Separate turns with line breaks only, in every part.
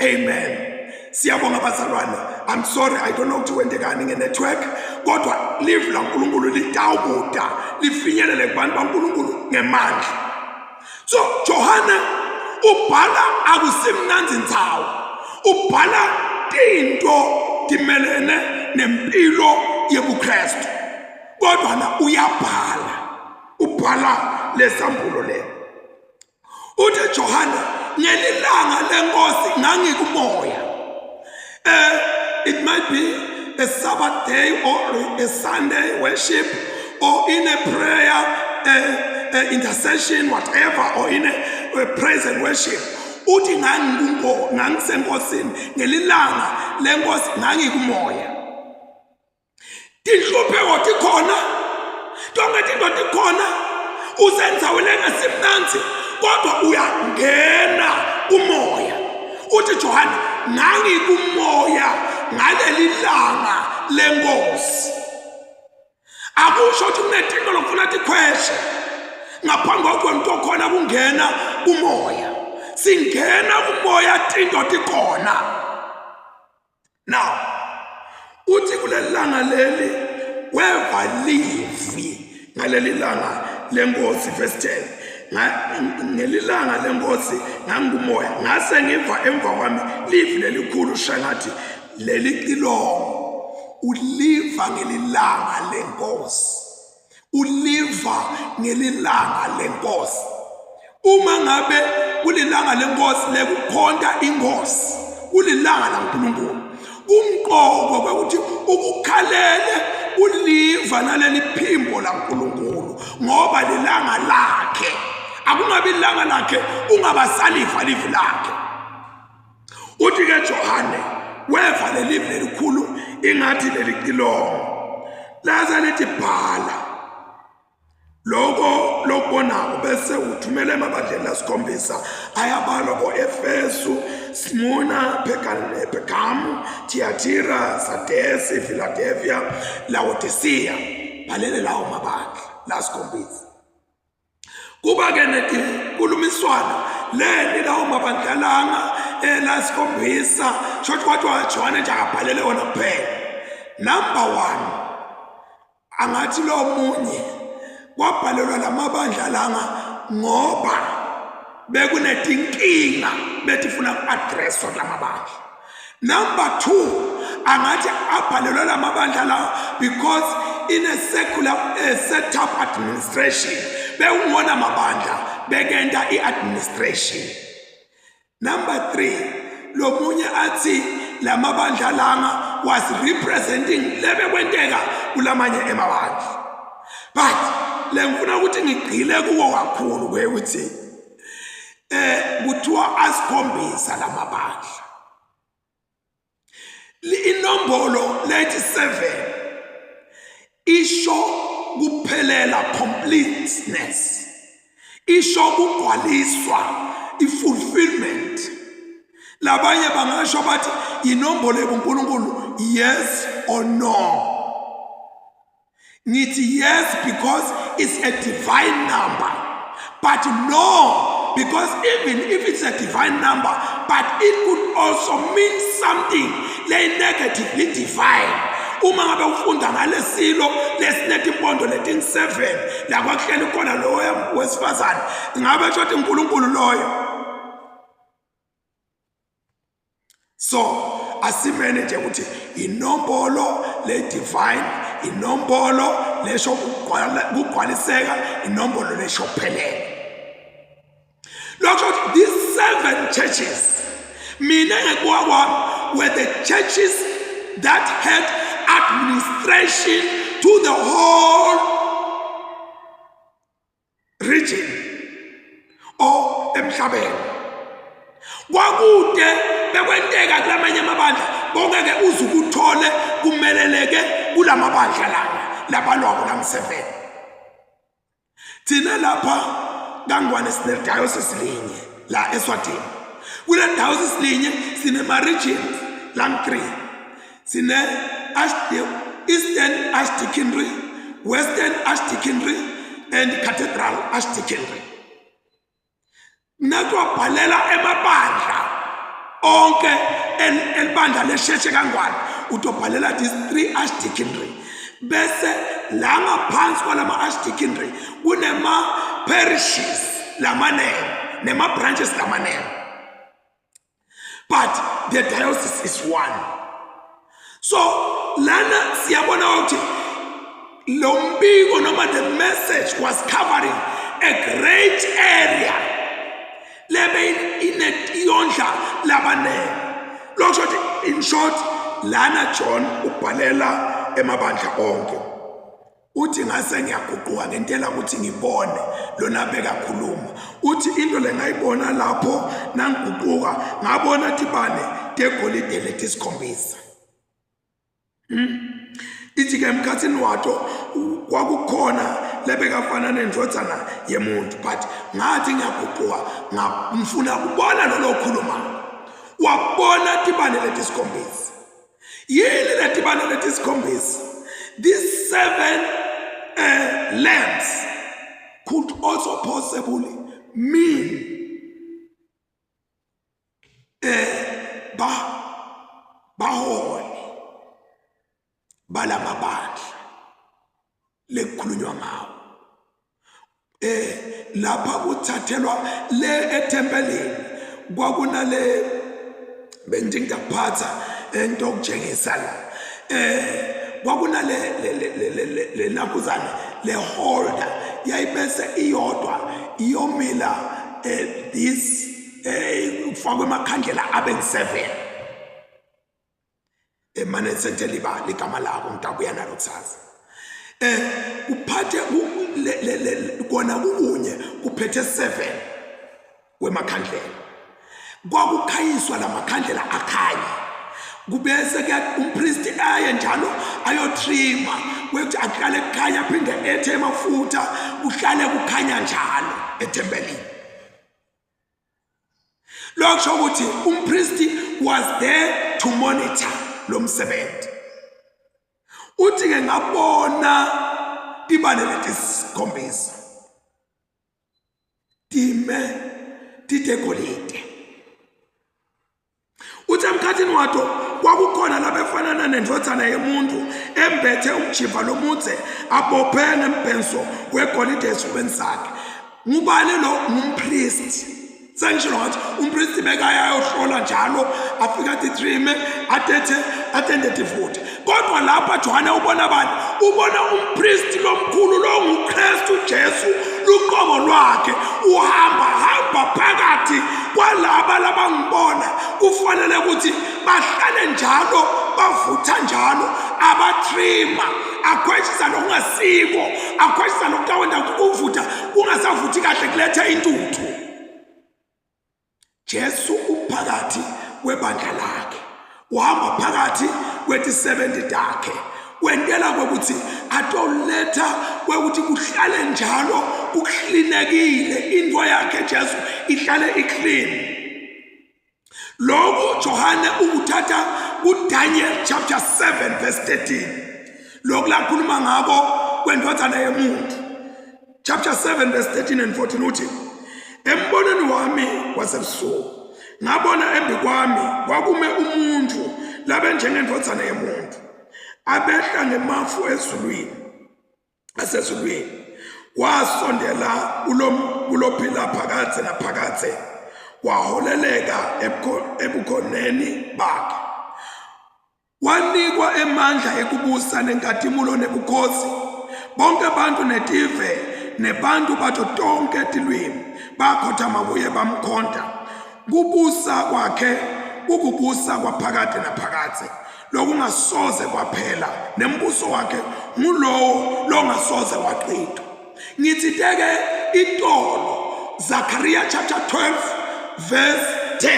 Amen. Siyabonga bazalwane. I'm sorry, I don't know ukuthi kwentekani nge-network, kodwa live laNkulunkulu litawukuda lifinyelele kubantu baNkulunkulu ngemandla. So Johane ubhala akusimnandzi ndzawo. Ubhala tinto timelene nempilo yebuKristu. Kodwa na uyabhala. Ubhala lesambulo le. Uthi Johane ngelilanga lenkosi ngangikumoya. It might be a Sabbath day or a Sunday worship or in a prayer, intercession, whatever, or in a praise and worship. Uthi ngangisenkosini ngelilanga lenkosi ngangikumoya. Tinhlupheko tikhona, tonke tinto tikhona, usendzaweni engasimnandzi kodwa uyangena kumoya. Uthi Johane ngangikumoya ngaleli langa lenkosi. Akusho ukuthi kunetinto lokufuna tikhweshe ngaphambi kwakho into khona kungena kumoya. Singena kumoya tinto tikhona. Now uthi kuleli langa leli weva livi ngaleli langa lenkosi, verse 10, ngelilanga lenkosi ngangumoya, ngase ngiva emva kwami livi lelikhulu shengathi leli cilongo. Uliva ngelilanga lenkosi, uliva ngelilanga lenkosi. Uma ngabe kulilanga lenkosi lekukhonta inkosi, kulilanga laNkulunkulu, kumqobo kwekuthi ukukhalele uliva naleli phimbo laNkulunkulu, ngoba lilanga lakhe. Akungabi ilanga lakhe ungabasaliva livi lakhe. Uthi ke Johane weva leli lelikhulu ingathi leli cilongo, laze lithi bhala lokho lokubonako bese uthumela emabandleni lasikhombisa ayabalwa ko-Efesu, Smyrna, Pergamu, Thyatira, Sadesi, Philadelphia, Laodicea. Bhalele lawo mabandla lasikhombisa. Kuba ke netinkulumiswano leni lawo mabandla langa elasikhombisa, shothi kwathiwa Johane nje akabhalele wona kuphela. Number 1, angathi lo munye kwabhalelwa lamabandla langa ngoba bekunetinkinga betifuna ku-addresswa kulamabandla. Number 2, angathi abhalelwa lamabandla lawa because in a secular setup administration bewungona mabandla bekenta i-administration. Number 3, lomunye athi lamabandla langa was representing lebekwenteka kulamanye emabandla. But lengifuna ukuthi ngigxile kuwo kakhulu ukuthi kuthiwa asikhombisa lamabandla. Inombolo lethi 7 isho kuphelela, completeness, isho kugcwaliswa, i-fulfillment. Labanye bangasho bathi inombolo yobuNkulunkulu, yes or no? Ngithi yes because it's a divine number, but no because even if it's a divine number, but it could also mean something le negatively divine. Uma ngabe ufunda ngalesilo lesinetimpondo letin-7 la kwakuhleli khona loyo wesifazane, ngabe kusho ukuthi uNkulunkulu loyo. So asimene nje ukuthi inombolo le divine, inombolo lesho kugcwaliseka, inombolo lesho kuphelele. Lokho ukuthi these 7 churches, mina ngekuwa kwami, were the churches that had administration to the whole region or emhlabeni. Kwakude bekwenteka kulamanye amabandla bongeke uze ukuthole kumeleleke kulamabandla lana labalwako lam-7. Thina lapha kaNgwane sine diocese linye la eSwatini. Kule diocese linye sine ma-regions lang-3. Sine Eastern Archdeaconry, Western Archdeaconry and Cathedral Archdeaconry. Nakwabhalela emabandla. Onke elibandla lesheshe kangwane utobhalela these three archdeaconry. Bese la ngaphansi kwalama archdeaconry kunema parishes lamanene nema branches lamanene. But the diocese is one. So lana siyabona ukuthi lo mbiko noma the message was covering a great area lebe inetiyondla labaningi. Lokho ukuthi in short lana John ubhalela emabandla onke. Uthi ngase ngiyaguquka ngentela ukuthi ngibone lona bekakhuluma. Uthi into lengayibona lapho nangiguquka ngabona tibane tegolide letisikhombisa. Ithi ke emkhathini wato kwakukhona lebekafana nendvodzana yemuntu but ngathi ngiyaguquka ngifuna kubona lolo khuluma. Wabona tibane letisikhombisa. Yini letibane letisikhombisa? These seven lamps could also possibly mean ba baholi balamabandla lekukhulunywa ngawo. Lapha kuthathelwa le ethempelini kwakunale bengithi ngiyakuphatha into okutshengisa la kwakunale le nakuzane le holder yayibese iyodwa iyomila this kufakwe emakhandlela abe ngu-7 emane senteliba ligama lako ngitabuya nalo kusasa. Uphathe kona kukunye kuphethe 7 wemakhandlela. Kwakukhanyiswa lamakhandlela akhanye. Kubese ke umpristi aye njalo ayotrima kwekuthi akuhlale kukhanya aphinde ethe emafutha kuhlale kukhanya njalo ethempelini. Lokho ukuthi umpristi was there to monitor lo msebenzi. Uthi ke ngabona tibane letisikhombisa time titegolide. Uthi emkhathini wato kwakukhona labefanana nendvodzana yemuntu embethe umjiva lomudze abophe nembhenso wegolide esifubeni sakhe. Ngubani lo? Ngumpristi. Sengishilo ngathi umpristi bekaya ayohlola njalo afike athi trime atethe atende futhi. Kodwa lapha Johane ubona bani? Ubona umpristi lomkhulu lo nguKristu Jesu luqobo lwakhe uhamba hamba phakathi kwalaba labangibona. Kufanele ukuthi bahlale njalo bavutha njalo abatrima akhweshisa nokungasiko akhweshisa nokutawenda ukuvutha kungasavuthi kahle kuletha intuthu. Jesu uphakathi kwebandla lakhe, uhamba phakathi kwetisebenzi takhe, wentela kwekuthi atoletha kwekuthi kuhlale njalo kuklinekile into yakhe. Jesu ihlale iclean. Lokhu Johane ukuthatha kuDaniel chapter 7 verse 13. Lokhu lakhuluma ngako kwendodana yemuntu. Chapter 7 verse 13 and 14 uthi embonweni wami wasebusuku ngabona embi kwami kwakume umuntu labe njengendvodzana yemuntu abehla ngemafu ezulwini asezulwini wasondela kulophila phakadze naphakadze waholeleka ebukhoneni bakhe Wanikwa emandla ekubusa nenkatimulo nebukhosi. Bonke abantu netive nebantu bato tonke tilwimi bakhothama kuye bamkhonta. Kubusa kwakhe kukubusa kwaphakade naphakadze lokungasoze kwaphela, nembuso wakhe ngulowo longasoze waqedwa. Ngithi teke itolo Zakaria chapter 12 verse 10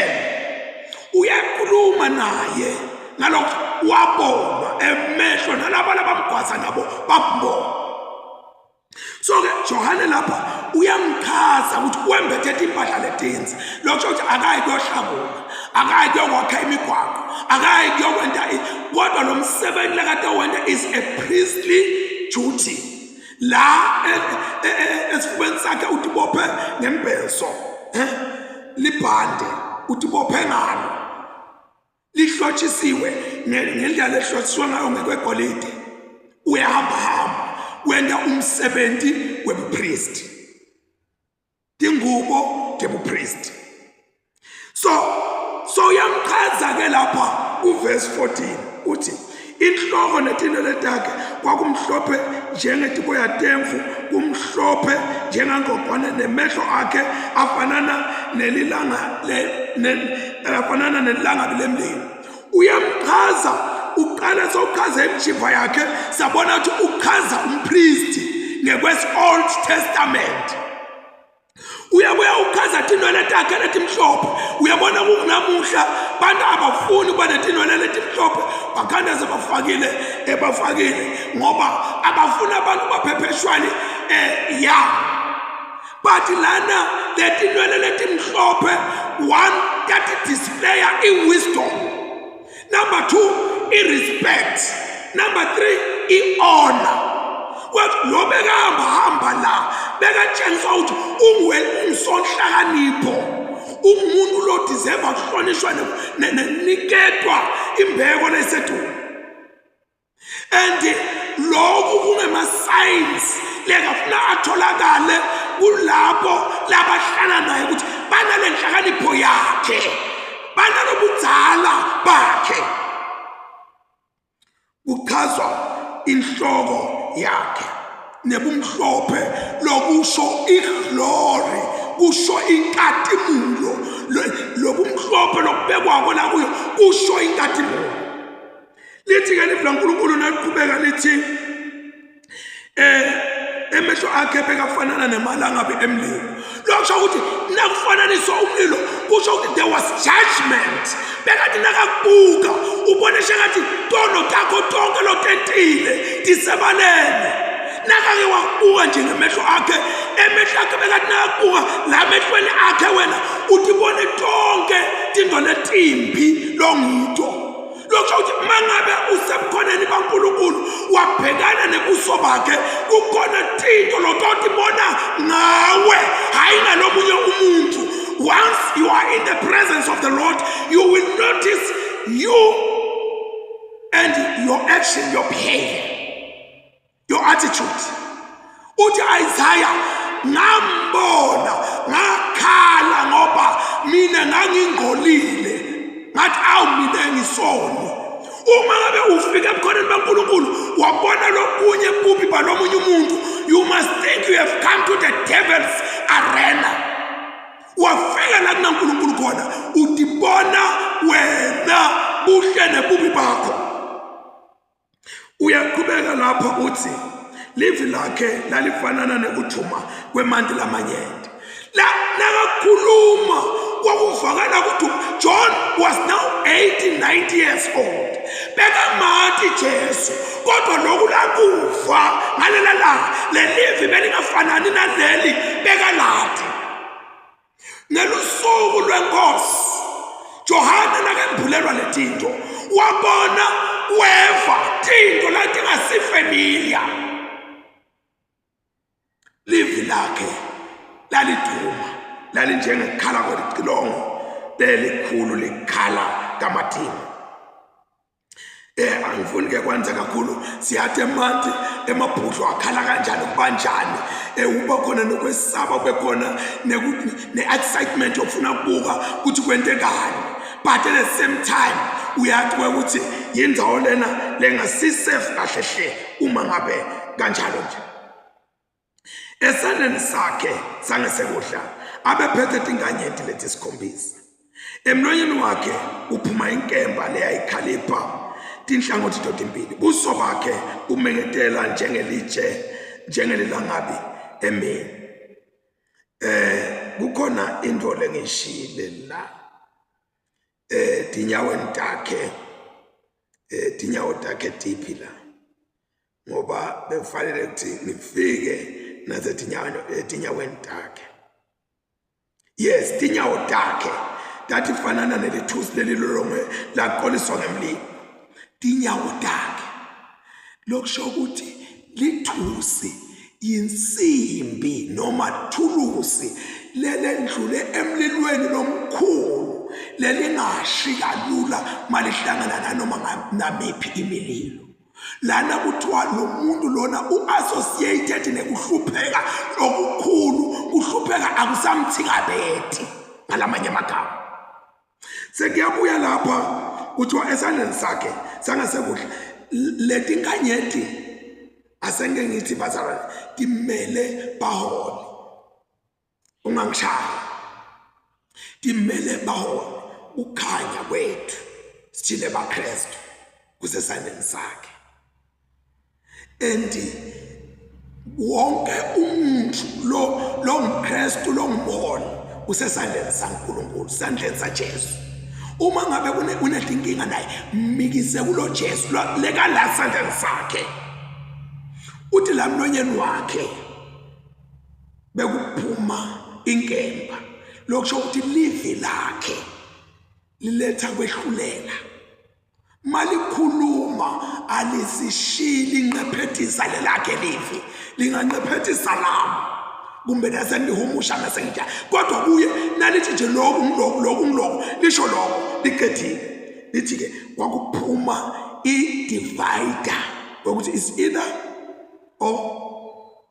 uyakhuluma naye ngalokho wabonwa emehlo nalaba labamgwaza nabo bambona. So ke Johane lapha uyamchaza ukuthi wembethe impahla letinzi. Lokho ukuthi akayi kuyohlakula, akayi kuyokwakha imigwaqo, akayi kuyokwenta, kodwa lo msebenzi lekade wenta is a priestly duty. La esifubeni sakhe utibophe ngembeso, libhande utibophe ngalo. Ihlotshisiwe ngendlela lehlotshiswe ngayo ngekwegolide. Uyahamba hamba wenta umsebenzi webupriest. Tingubo tebupriest. So so uyamchaza ke lapha kuverse 14 uthi inhloko netinwele takhe kwakumhlophe njengetiboya temvu kumhlophe njengangogwane nemehlo akhe afanana nelilanga afanana nelangabi lemlilo. Uyamchaza uqala sowuchaza imjiva yakhe sabona ukuthi uchaza umpristi ngekwesi Old Testament. Uyabuya uchaza tinwele takhe letimhlophe. Uyabona kunamuhla bantu abafuni ukuba netinwele letimhlophe bakhanda sebafakile ebafakile ngoba abafuni abantu baphepheshwane eh ya but lana letinwele letimhlophe one that displaya i-wisdom. Number 2 i-respect. Number 3 i-honor. Kwathi lo bekahamba hamba la bekatshengisa ukuthi unguwe ungisonhlakanipho umuntu lo deserve ukuhlonishwa neniketwa imbeko lesedulu and lokhu kungema-signs lekafuna atholakale kulapho labahlala naye ukuthi banale nhlakanipho yakhe banalobudzala bakhe. Kuchazwa inhloko yakhe nebumhlophe lokusho iglory kusho inkatimulo lobumhlophe lokubekwako la kuyo kusho inkatimulo. Lithi ke livi laNkulunkulu naliqhubeka lithi eh emehlo akhe bekafanana nemalangabi emlilo. Lokusho ukuthi nakufananiswa umlilo kusho ukuthi there was judgment. Bekathi nakakubuka ubone shengathi tono takho tonke lotentile tisebalene. Nakake wakubuka nje ngemehlo akhe emehlo akhe bekathi nakakubuka la mehlweni akhe wena utibone tonke tinto letimbi longito. Lokho ukuthi mangabe usebukhoneni baNkulunkulu wabhekana nebuso bakhe kukhona tinto lototibona ngawe hayi ngalomunye umuntu. Once you are in the presence of the Lord you will notice you and your action, your behavior, your attitude. Uthi Isaiah ngambona ngakhala ngoba mina ngangingcolile ngathi awu mina ngisoni. Uma ngabe ufika ebukhoneni baNkulunkulu wabona lokunye bubi balomunye umuntu, you must think you have come to the devil's arena. Wafika la kunaNkulunkulu khona utibona wena buhle nebubi bakho. Uyaqhubeka lapha uthi livi lakhe lalifanana nekujuma kwemanti lamanyenti. La nakakhuluma kwakuvakala ukuthi John was now 80 90 years old. Bekamati Jesu kodwa lokhu lakuva ngalela langa lelivi belingafanani naleli bekalati. Ngelusuku lwenkosi Johane nakembulelwa letinto wabona weva tinto latingasifemilia. Livi lakhe laliduma lalinjengekhala kwelicilongo lelikhulu likhala kamatima. Eh angifuni ke kwenza kakhulu siyathi emanti emabhudlo akhala kanjani kubanjani eh uba khona nokwesaba kube khona ne-excitement yokufuna ukubuka ukuthi kwentekani but at the same time uyathi ukuthi yindzawo lena lengasisafe kahle hle uma ngabe kanjalo nje. Esandleni sakhe sangesekudla abephethe tinkanyeti letisikhombisa. Emlonyeni wakhe uphuma inkemba leyayikhalipha tinhlangothi totimbili. Buso bakhe bumengetela njengelitshe njengelilangabi emini. Eh kukhona into lengishile la eh tinyaweni takhe eh tinyawo takhe tiphi la ngoba bekufanele ukuthi ngifike nasetinyaweni etinyaweni takhe. Yes, tinyawo takhe tatifanana nelithusi lelilolongwe laqoliswa ngemlilo. Tinyawo takhe lokusho ukuthi lithusi yinsimbi noma thulusi lelendlule emlilweni lomkhulu. Lelingashi kalula malihlangana nanoma namiphi imililo. Lana kuthiwa lo muntu lona u-associated nekuhlupheka okukhulu, kuhlupheka akusamthikabeti ngalamanye amagama. Sekuyabuya lapha kuthiwa esandleni sakhe sangasekudla letinkanyeti asengeke ngithi bazalwane timele bahole ungangishayi timele bahole ukhanya kwethu sithile baKristu kusesandleni sakhe and wonke umuntu lo lo mKristu lo ngumholi usesandleni saNkulunkulu sandleni saJesu uma ngabe unetinkinga naye mikise kulo Jesu leka la sandleni sakhe uthi la mlonyeni wakhe bekuphuma inkemba lokusho ukuthi livi lakhe liletha kwehlulela malikhuluma alisishili inqephethisa lelakhe livi linganqephethisa lami kumbe nasengihumusha ngasengitsha kodwa kuye nalithi nje lokhu ngiloku lokhu ngiloku lisho lokho liqedile lithi-ke kwakuphuma i-divider ukuthi is either or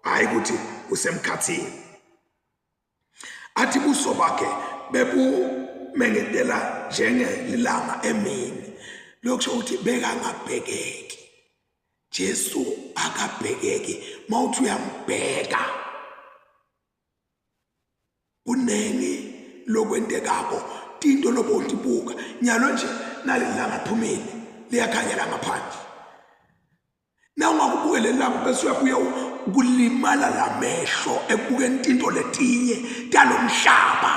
hhayi ukuthi usemkhathini athi buso bakhe bebumengetela njengelilanga emini lokusho ukuthi bekangabhekeki Jesu akabhekeki mawuthi uyambheka kuningi lokwentekako tinto lobotibuka nyalo nje nalilanga phumile liyakhanya la ngaphandle na ungakubuke leli langa bese uyabuya kulimala lamehlo ekubukeni tinto letinye talomhlaba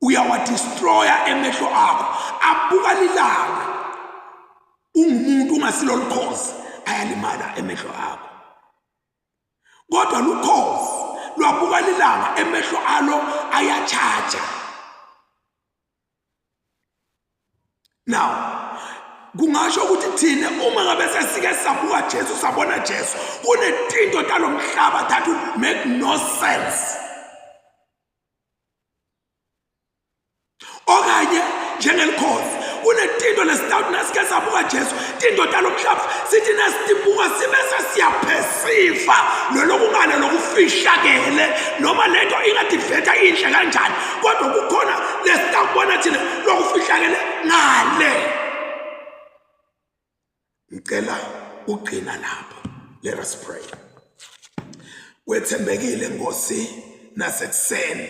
uyawadestroya emehlo akho abuka lilanga ungumuntu ungasilo lukhozi ayalimala emehlo akho kodwa lukhozi lwabuka lilanga emehlo alo ayachaja Now kungasho ukuthi thina uma ngabe sesike sabuka Jesu sabona Jesu kunetinto talomhlaba that would make no sense okanye njengelikhozi kunetinto lesitawuthi nasike sabuka Jesu tinto talomhlaba sithi nasitibuka sibe sesiyaphesifa lolokungale lokufihlakele noma lento ingadiveta inhle kanjani kodwa kukhona lesitakubona thina lokufihlakele ngale ngicela ugcina lapho let us pray wethembekile nkosi nasekuseni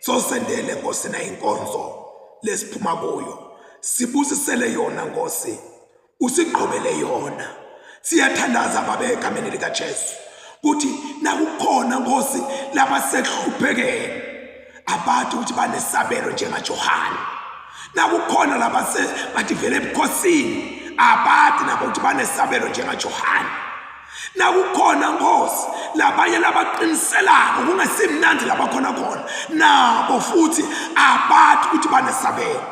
sosendele nkosi na inkonzo lesiphuma kuyo sibusisele yona nkosi usigqobele yona siyathandaza baba egameni likaJesu kuthi nakukhona Nkosi labasehluphekeni abathi ukuthi banesabelo njengaJohane nakukhona labase bathi vele ebukhosini abathi nabo ukuthi banesabelo njengaJohane nakukhona Nkosi labanye labaqiniselako kungesimnandi labakhona khona nabo futhi abathi ukuthi banesabelo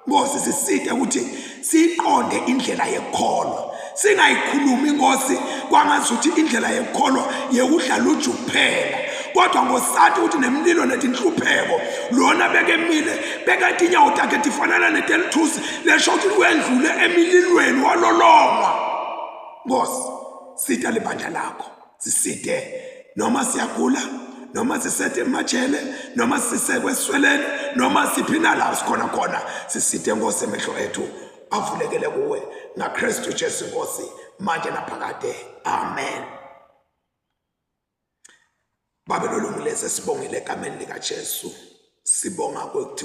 Nkosi siside ukuthi siyiqonde indlela yekukholwa singayikhulumi inkosi kwangazuthi indlela yekukholwa yekudla luju kuphela kodwa ngosati ukuthi nemlilo netinhlupheko lona bekemile bekathi inyawo takhe tifanana netelithusi lesho ukuthi wendlule emililweni walolongwa nkosi sita libandla lakho siside noma siyagula noma sisethe emajele noma sisekwesweleni noma siphi nala sikhona khona siside nkosi emehlo ethu avulekele kuwe ngaKristu Jesu Nkosi manje naphakade amen Babe lolungile sesibongile egameni likaJesu sibonga kwekuthi.